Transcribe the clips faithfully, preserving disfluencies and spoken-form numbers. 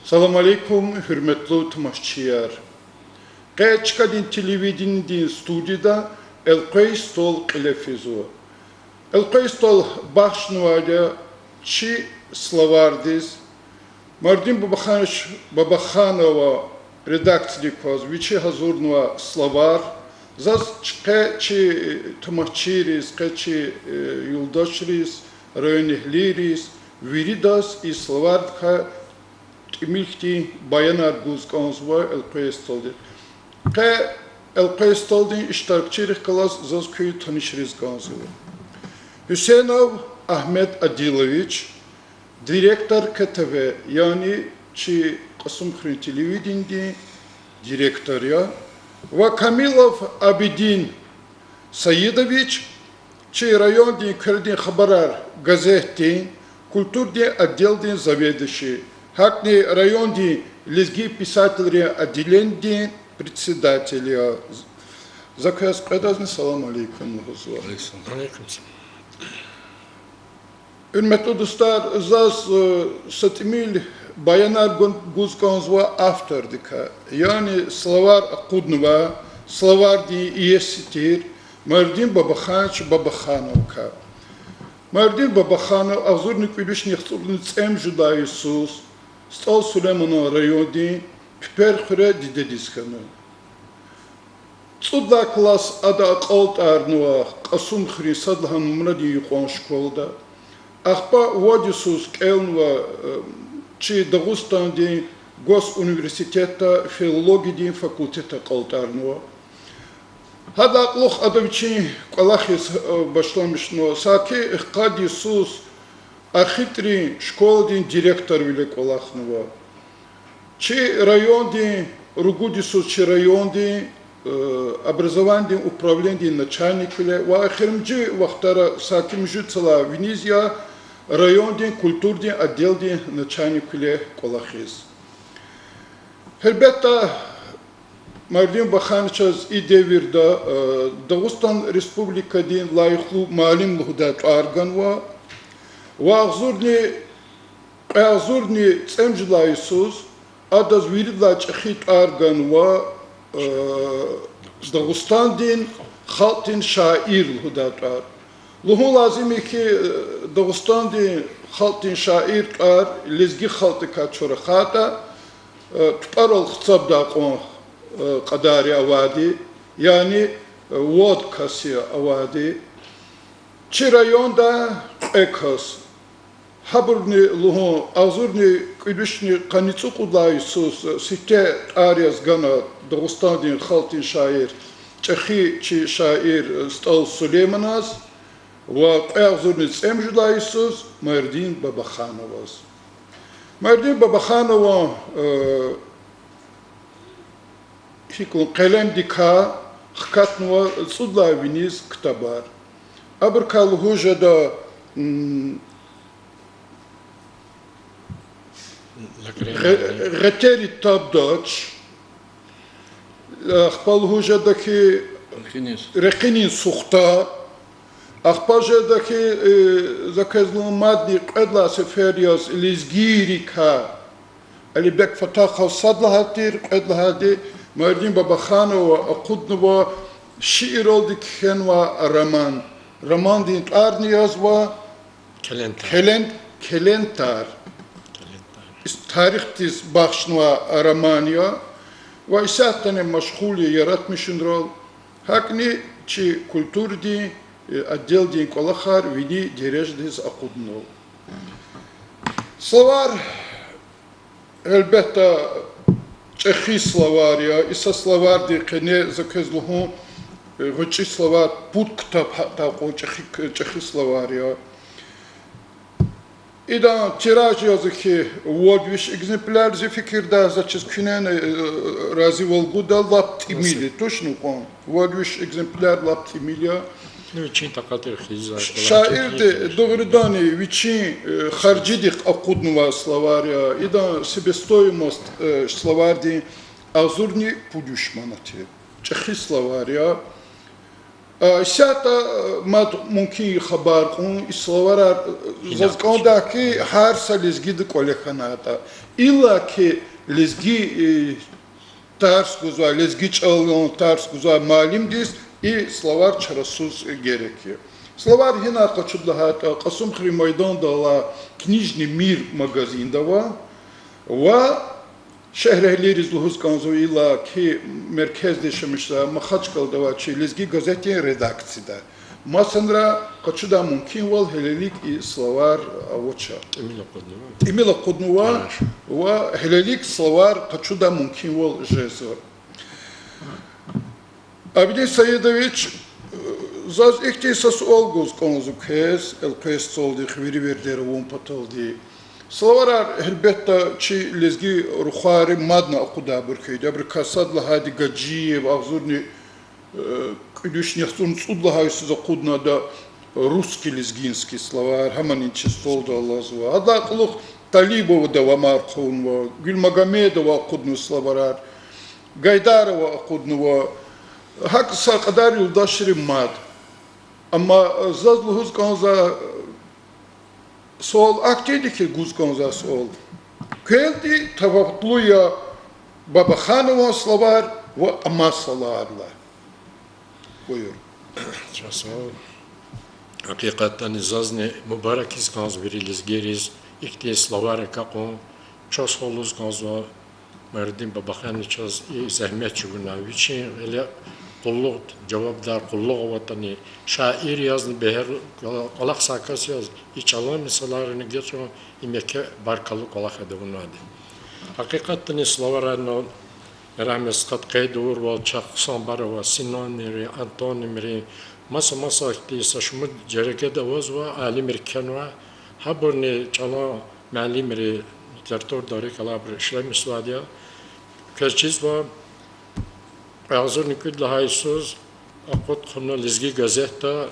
Салам алейкум, гьуьрметлу тамашачияр! Къе чкадин телевиденидин студияда Элкъвей стол кьиле физва. Элкъвей стол бахшнавайди я чи словардиз. Майрудин Бабаханович Бабаханова редакциядик кваз вичи гьазурнава словар. Заз, къе чи тамашачийриз, къе чи, э, юлдашриз, районэгьлийриз, виридаз и словардикай тӀимил хьтин баянар гуз кӀанзава Элкъвей столдихъ. Къе Элкъвей столдин иштиракчийрихъ галаз заз куьн танишариз кӀанзава. Гьуьсейнов Агьмед Адилович, директор К Т В, яни чи Кьасумхуьруьн телевиденидин директор я, ва Камилов Абидин Саидович, чи райондин Куьредин хабарар газетдин культурадин отделдин заведующий, гьакӀни райондин лезги писателрин отделенидин председатель я. За квез кьведазни салам алейкум лугьузва. Гьуьрметлу дустар, заз, э, са тӀимил баянар гун-, гуз кӀанзава автордикай. Яни словар акъуднавай, словардин иеси тир Майрудин Бабаханович Бабахановакай. Майрудин Бабаханов агъзурни кӀуьд вишни яхцӀурни цӀемуьжуьд лагьай йисуз СтӀал Сулейманан райондин Пипер хуьре дидедиз хьана. ЦӀуд лагьай класс ада акьалтӀарнава Кьасумхуьруьн сад лагьай нумрадин юкьван школада. Ахпа вад йисуз кӀелнава, э, чи Дагъустандин госуниверситетда филологиядин факультет акьалтӀарнава. Гьадалай кьулухъ ада вичин кӀвалахиз, э, башламишнава. Саки къад йисуз архитекторрин школадин директорвиле кӀвалахнава. Чи райондин, ругуд йисуз чи райондин, э, образованидин управленидин начальниквиле ва эхиримжи вахтара саки муьжуьд йисалай виниз я райондин культурадин отделдин начальниквиле кӀвалахиз. Гьелбетда, Майрудин Бабахановичаз и девирда, э, Дагъустан Республикадин лайихлу муаллим лугьудай тӀвар ганва ва агъзурни, кьве агъзурни цӀемуьжуьд лагьай йисуз адаз виридалай чӀехи тӀвар ганва, э, Дагъустандин халкьдин шаир лугьудай тӀвар. Лугьун лазим я хьи, э, Дагъустандин халкьдин шаир тӀвар лезги халкьдикай чуьре хьайитӀа, э, тупӀарал хцабдай кьван, э, кьадар я авайди, яни, э, вад кас я авайди. Чи районда кьве кас. Гьабурни лугьун, агъзурни кӀуьд вишни къанни цӀукьуд лагьай йисуз, э, сифте тӀвар яз гана Дагъустандин халкьдин шаир, чӀехи чи шаир, э, СтӀал Сулейманаз ва кьве агъзурни цӀемуьжуьд лагьай йисуз Майрудин Бабахановаз. Майрудин Бабаханован, э, гьикьван къелемдикай хкатнава цӀуд лагьай виниз ктабар. Абурукай лугьуз жеда, м, Гъе-, Гъетери таб дач, ахпа лугьуз жеда хьи, Рекъинин сухта, ахпа жеда хьи, э, за квез лугьун, мадни кьвед лагьай сефер яз лезгийрикай, Алибек Фатахов сад лагьай тир, кьвед лагьайди Майрудин Бабаханова акъуднава, шииралди кхьенвай роман. Романдин тӀварни язва Келентар. Келен-, Келентар. Келентар. Ис-, тарихдиз бахшнавай роман я ва исятдани машгъул я яратмишунрал, гьакӀни чи культурадин, э, отделдин кӀвалахар вини дережадиз акъудунал. Словарь, гьелбетда, чӀехи словарь я. И са словардин къене, за квез лугьун, э, гъвечӀи словарь, пуд ктаб гьатта кьван чӀехи, чӀехи словарь я. Идан тираж яз хьи, вад виш экземпляр, зи фикирдай, заз чиз куьнени, э, разивал гуда, лап тӀимил я, тушни кьван. Вад виш экземпляр лап тӀимил я. Ну, вичин такьатдихъ ийизвай кӀвалах. Шаирди, дугъриданни, вичин, э, харжидихъ акъуднавай словарь я. Идан себестоимость, э, словардин агъзурни пуд виш манат я. ЧӀехи словарь я. Исятда мад мумкин я хабар кьун, и словарар, заз кӀандай хьи, гьар са лезгиди кӀвале хьанайтӀа. Иллаки лезги тарс гузвай, лезги чӀалан тарс гузвай муаллимдиз и словарь чарасуз герек я. Словарь гьинай къачуда лагьайтӀа, Кьасумхуьруьн майдандал алай Книжный мир магазинда ава ва шегьердиз лугьуз кӀанзава, иллаки меркездиз яшамиш жезвай Махачкъалада авай чи лезги газетдин редакцияда. Масанра къачудай мумкинвал гьелелиг и словарь авач. ТӀимил акъуднава ва гьелелиг словарь къачудай мумкинвал жезва. Абидин Саидович, заз ихьтин са суал гуз кӀанзава квез, элкъвез цалдихъ вири вердер авун паталди. Словарар, гьелбетда, чи лезги рухвайри мадни акъудайбур хьайиди, абурукай сад лагьайди Гаджиев, агъзурни кӀуьд вишни яхцӀурни цӀуд лагьай йисуз акъудна ада Русско-лезгинский словарь, гьамани чи столдал алазва. Гьадалай кьулухъ Талибовади вамар хъувунва, Гуьлмагомедова акъуднава словарар, Гайдарова акъуднава, гьакӀ са кьадар юлдашри мад. Амма заз лугьуз кӀанзавай суал ахьтинди хьи, гуз кӀанзавай суал. Квелди тавафукьлу я Бабаханован словарь ва амай словарьдилай. Буюр. Чан сагъ. Гьакъикъатдани зазни мубаракиз кӀанзава вири лезгийриз ихьтин словарь акакьун, чаз гьа лугьуз кӀанзава Майрудин Бабахановичаз и зегьмет чӀугуна. Вичин гъиле къуллугъ, жавабдар къуллугъ аватӀани, шаир язни бегьер, кӀвалах са кас яз и чӀалан мисаларни гечӀун, им еке баркаллу кӀвалах я авунвайди. Гьакъикъатдани словарь ана, Мирзагьмет стха, къейд авурвал чахъ хъсанбур ава: синонимри, антонимри, маса-маса ихьтин са шумуд жергеда авазва, алимри кхьенва, гьабурни чӀалан муаллимри, литературадин рикӀ алайбуру ишлемишзавайди я. Квез чизва, кьве агъзурни кӀуьд лагьай йисуз акъуд хъувуна Лезги газетда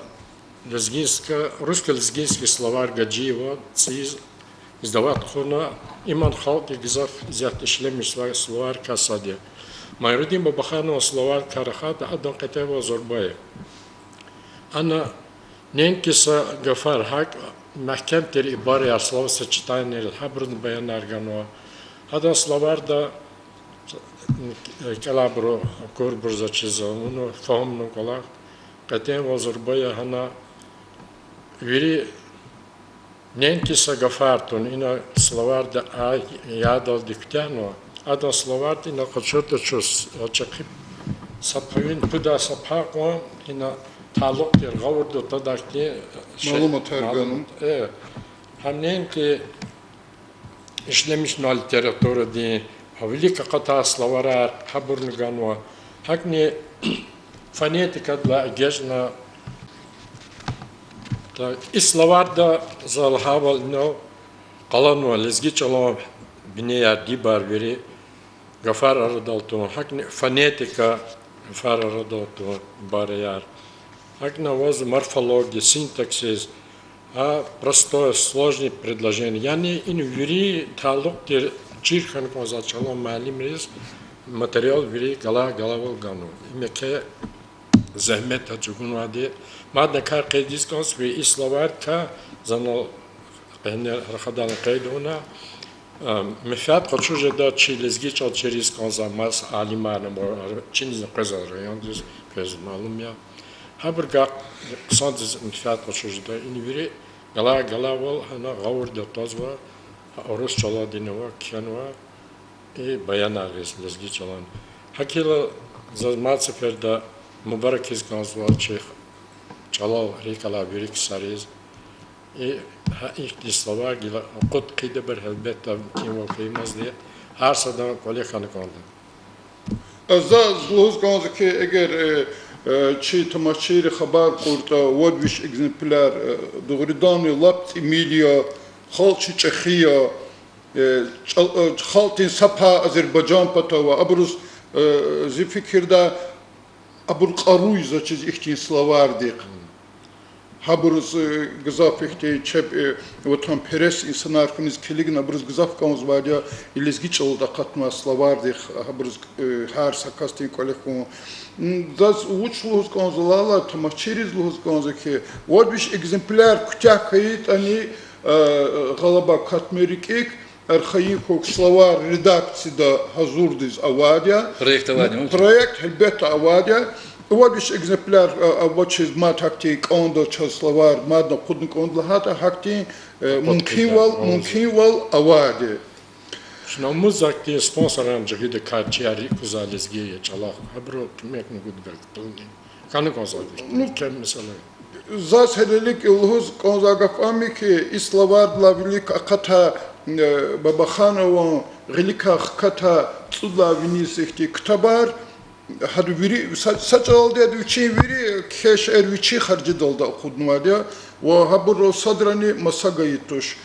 лезгинско-, русско-лезгинский словарь Гаджиева цӀийиз издавать хъувуна, иман халкьди гзаф исятда ишлемишзавай словарькай сад я. Майрудин Бабаханован словарькай рахайтӀа, адан кьетӀенвал зурба я. Ана неинки са гафар, гьакӀ мягькем тир ибараяр, словосочетаниеяр, гьабурун баянар ганва. Гьадан словарьда кӀелайбуру акурбур, заз чиз, вуна фагьумна кӀвалах, кьетӀенвал зурба я гьана. Вири неинки са гафар тун, ина словарьда а ядалди куьтягьнава, адан словарьда ина къачуртӀа чун, чӀехи сапа, вин пудай сапа кьван, ина талукь тир гъавурда твадай хьтин малуматар ганва. Гьам неинки ишлемишнава литературадин, вилик акъатай словарар, гьабурни ганва. ГьакӀни фонетикадилай эгечӀна. И словарьда, за лагьайвал, ина къалурнава лезги чӀалан бинеяр, дибар вири, гафар арадал тун, гьакӀни фонетика, гафар арадал тун, ибараяр. ГьакӀни аваз морфология, синтаксис, а простое, сложное предложение. Яни ина вири талукь тир, чир хьана кӀанзавай чӀалан муаллимриз материал вири галай-галайвал ганва. Им еке зегьмет я чӀугунвайди. Мадни кар къейд ийиз кӀанзава, и словарькай, за анал къе рахадайла къейд авуна, менфят къачуз жеда чи лезги чӀал чириз кӀанзавай маса алимарни, чиниз къвезвай райондиз, квез малум я. Гьабурукай хъсандиз менфят къачуз жеда. Ина вири галай-галайвал гьана гъавурда твазва, урус чӀалалди ава, кхьенва, и баянар гъиз лезги чӀалан. ГьакӀ хьайила, заз мад сеферда мубаракиз кӀанзава чи чӀалал рикӀ алай вири ксариз. И, гьа, ихьтин словарь гила акъуд хъийидайбур гьелбетда мумкинвал хьайимазди, гьар садан кӀвале хьана кӀанда. Заз лугьуз кӀанзава хьи, эгер чи тамашачийри хабар кьуртӀа, вад виш экземпляр, дугъриданни лап тӀимил я, халкь чи чӀехи я, халкьдин са пай Азербайжан пата ава, абуруз, зи фикирдай, абур кьаруй, заз чиз, ихьтин словарьдихъ. Гьабуруз, э, гзаф ихьтин чеб, э, ватанперес инсанар хьуниз килигна, абуруз гзаф кӀанзавайди я и лезги чӀалалди акъатнавай словардихъ, гьабуруз, э, гьар са касдин кӀвале хьун. М, заз вуч лугьуз кӀанзава, лагьайтӀа, тамашачийриз лугьуз кӀанзава хьи, вад виш экземпляр куьтягь хьайитӀани, э, гъалаба катмир рикӀик, архаин хьухь, словарь редакцияда гьазурдиз авайди я. Проект авайди я, проект, гьелбетда, авайди я. Вад виш экземпляр, а, авачиз мад гьахьтин кӀанда чаз словарь, мадни акъудна кӀанда лагьайтӀа, гьахьтин, э, мумкинвал, мумкинвал авайди я. Чна муьтӀахӀ хьтин спонсоррин жагъида кар, чи рикӀ кузвай лезги чӀалахъ, гьабуру куьмекни гуд белки пулни. Хьана кӀанзавайди, ну, кем месэла. Заз гьелелиг лугьуз кӀанзавай гаф ам я хьи, и словардилай вилик акъатай, э, Бабаханован гъиликай хкатай цӀудалай виниз ихьтин ктабар, гьада вири, са, са чӀалалди вичин вири кхьей шейэр вичи харжидалди акъуднавайди я, ва гьабурал садрани маса гайи туш.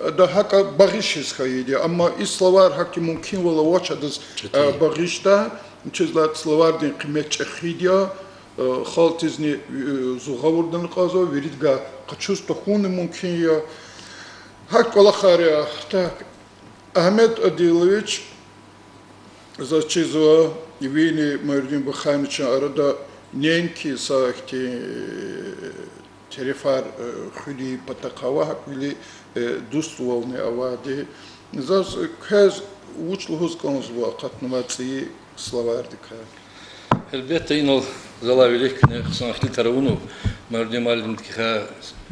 Ада гьакӀа багъишиз хьайиди я, амма и словарь гьахьтин мумкинвал авач адаз, э, багъишдай, вучиз лагьайтӀа словардин къимет чӀехиди я, э, халкьдизни, э, зун гъавурда кьазва, виридгай къачуз тахьуни мумкин я. ГьакӀ кӀвалахар я. Так, Агьмед Адилович, заз чизва, вини Майрудин Бабахановичан арада неинки са ихьтин, э, терефар, э, хуьнин патахъ ава, гьакӀ вири, э, дуствални авайди. Заз, э, квез вуч лугьуз кӀанзава акъатнавай цӀийи словардикай? Гьелбетда, инал залай вилик куьне хъсан ихтилатар авунва, Майрудин муаллимдикай,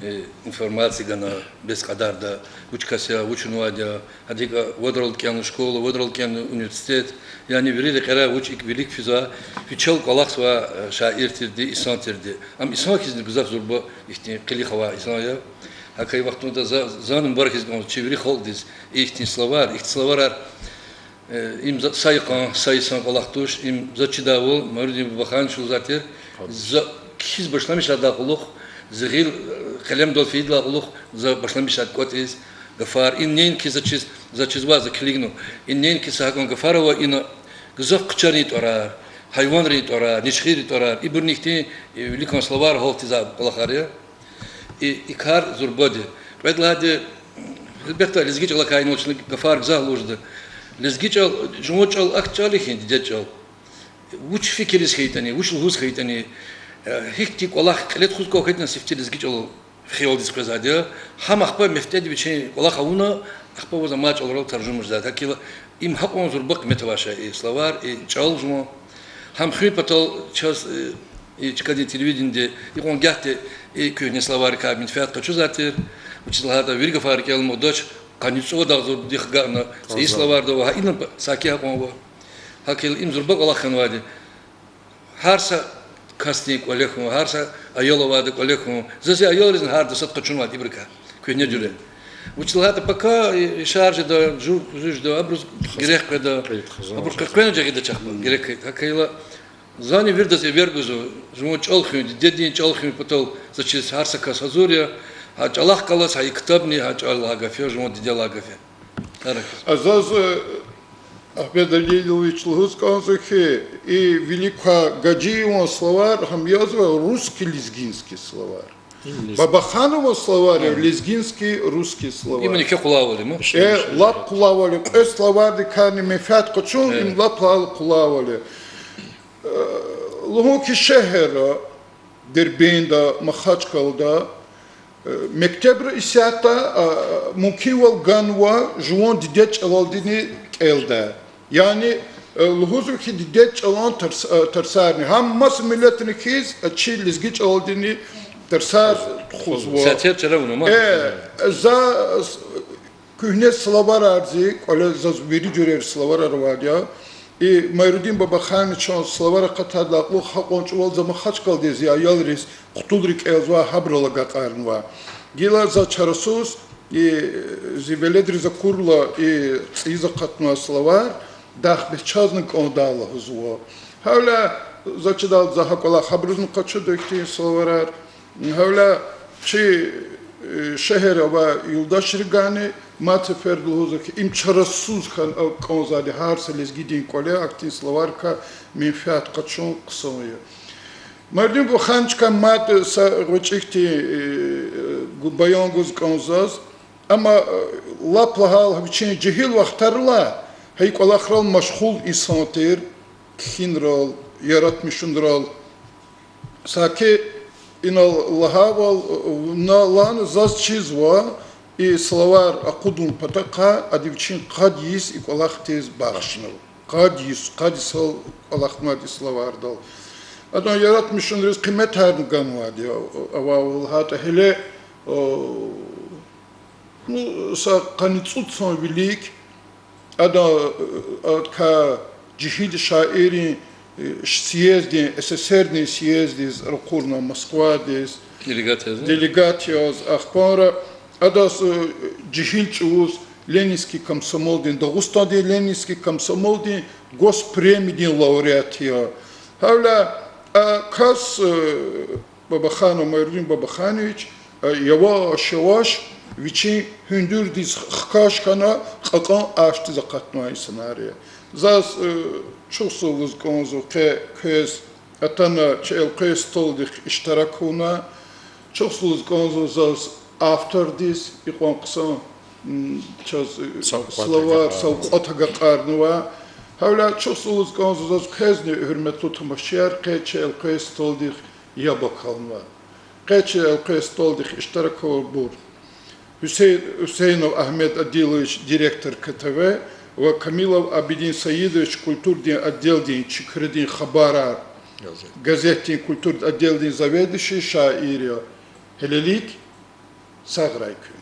э, информация гана, бес кьадарда, вуч кас я, вучнавайди я, гьадакай вадрал кӀелна школа, вадрал кӀелна университет, яни вири рекьерай вуч икӀ вилик физва, вичел кӀвалахзавай, э, шаир тирди, инсан тирди. Ам инсан хьизни гзаф зурба ихьтин къилих авай инсан я. ГьакӀ хьайи вахтунда за, зани мубаракиз кӀанзава чи вири халкьдиз ихьтин словарь, ихьтин словарар, э, им за, са йикъан, са йисан кӀвалах туш, им заз чидайвал Майрудин Бабаханович лугьузвай тир, за кхьиз башламишайдалай кьулухъ, зи гъил, э, къелемдал фейидалай кьулухъ, за башламишайди кӀватӀиз гафар. Им неинки заз чиз, заз чизвай, за килигнава. Им неинки са гьакӀан гафар ава, ина гзаф хъчарин тӀварар, гьайванрин тӀварар, ничхиррин тӀварар, ибурни ихьтин, э, виликан словарь гьалтзавай кӀвалахар я. И, и кар зурбади. Кьвед лагьайди, гьелбетда, лезги чӀалакай инал чна гафар гзаф лугьуз жеда. Лезги чӀал, жуван чӀал ахьтин чӀал я хьи, дидед чӀал. Вуч фикириз хьайитӀани, вуч лугьуз хьайитӀани, э, гьихьтин кӀвалах кьиле тухуз кӀан хьайитӀани, сифте лезги чӀалал хиялдиз къвезвайди я. Гьам ахпа мефтӀеди вичин кӀвалах авуна, ахпа ваз амай чӀаларал таржума жезвайди. ГьакӀ хьайила, им гьакьван зурба къимет авай шей, и словарь, и чӀал жуван. Гьам хуьн патал чаз, э, и чкадин телевидениеди икьван гагьди и куьгьне словарикай менфят къачузвай тир, вучиз лагьайтӀа вири гафар кӀелмадач, къанни цӀувад агъзурдихъ агакьна цӀийи словарда ава, гьа ина саки гьакьван ава. ГьакӀ хьайила им зурба кӀвалах хьанвайди. Гьар са касдин кӀвале хьун, гьар са аял авайда кӀвале хьун. За зи аялризни гьарда сад къачунвайди ибурукай, куьгьне жуьре. Вучиз лагьайтӀа пака, э, шаржида, жув жуьжда, абуруз герек къведа, абур къе-, къвена жагъидач ахпа, герек хьайи. ГьакӀ хьайила, зани виридаз эвер гузва, жуван чӀал хуьн, дидедин чӀал хуьн патал за чиз гьар са кас гьазур я, гьа чӀалахъ галаз, гьа и ктабни, гьа чӀал лагьай гаф я, жуван диде лагьай гаф я. Гьаракиз. А заз, э, Агьмед Адилович, лугьуз кӀанзава хьи, и вилик квай Гаджиеван словарь гьам язва русский-лезгинский словарь. Бабаханован словарь я лезгинский-русский словарь. Им еке къулайвал я, ма? Э, лап къулайвал я. Кьве словардикайни менфят къачун, им лап къулайвал я. Э, лугьун хьи, шегьерра, Дербентда, Махачкъалада, э, мектебра исятда, а, мумкинвал ганва жуван дидед чӀалалдини кӀелдай. Яни, э, лугьузва хьи, дидед чӀалан тарс-, э, тарсарни. Гьам маса миллетри хьиз, э, чи лезги чӀалалдини тарсар тухузва. Э, за, с-, куьгьне словарар зи кӀвале, заз вири жуьре словарар авайди я. И Майрудин Бабахановичан словарь акъатайдалай кьулухъ гьакьван чӀавалди за Махачкъаладиз зи аялриз хтулри кӀелзавай, гьабурал агакьарнавай. Гила заз чарасуз, и, зи веледриз акурла и цӀийиз акъатнавай словарь, дахбес чазни кӀандай лугьузва. Гьавиляй заз чидайвал, за гьа кӀвалах гьабурузни къачуда ихьтин словарар. Гьавиляй чи, э, шегьерда авай юлдашрикайни мад сеферда лугьузва хьи, им чарасуз хьана кӀанзавайди гьар са лезгидин кӀвале ахьтин словарикай менфят къачун хъсан я. Майрдин Бабахановичакай мад са гъвечӀи хьтин баян гуз кӀанзава заз, амма лап лагьайла вичин жегьил вахтарилай гьа и кӀвалахрал машгъул инсан тир, кхьинрал, яратмишунрал. Саки инал лагьайвал, вуна лагьана заз чизва, и словарь акъудун патахъай ада вичин къад йис и кӀвалахдиз бахшнава. Къад йис, къад йисал кӀвалахнавайди словарьдал. Адан яратмишунриз къиметарни ганвайди я, авайвал лагьайтӀа гьеле, ну, са къанни цӀуд сан вилик ада, адакай жегьил шаиррин съезддин, СССР-дин съезддиз ракъурна Москвадиз делегат яз, ахпанра адаз жегьил чӀавуз Ленинский комсомолдин, Дагъустандин Ленинский комсомолдин госпремиядин лауреат я. Гьавиляй а кас, Бабаханов Майрдин Бабаханович, яваш-яваш вичин гьуьндуьрдиз хкаж хьана, кьакьан аршдиз акъатнавай инсанар я. Заз чухсагъул лугьуз кӀанзава къе квез атана чи элкъвей столдихъ иштирак авуна. Чухсагъул лугьуз кӀанзава заз автордиз, икьван хъсан чаз словарь, савкьват агакьарнава. Гьавиляй чухсагъул лугьуз кӀанзава заз квезни, гьуьрметлу тамашачияр, къе чи элкъвей столдихъ яб акалнава. Къе чи элкъвей столдихъ иштирак авурбур: Гьуьсейнов Агьмед Адилович, директор КТВ, ва Камилов Абидин Саидович, культурадин отделдин, Чикредин хабарар газетдин культурадин отделдин заведующий, шаир я. Гьелелиг, сагърай куьн.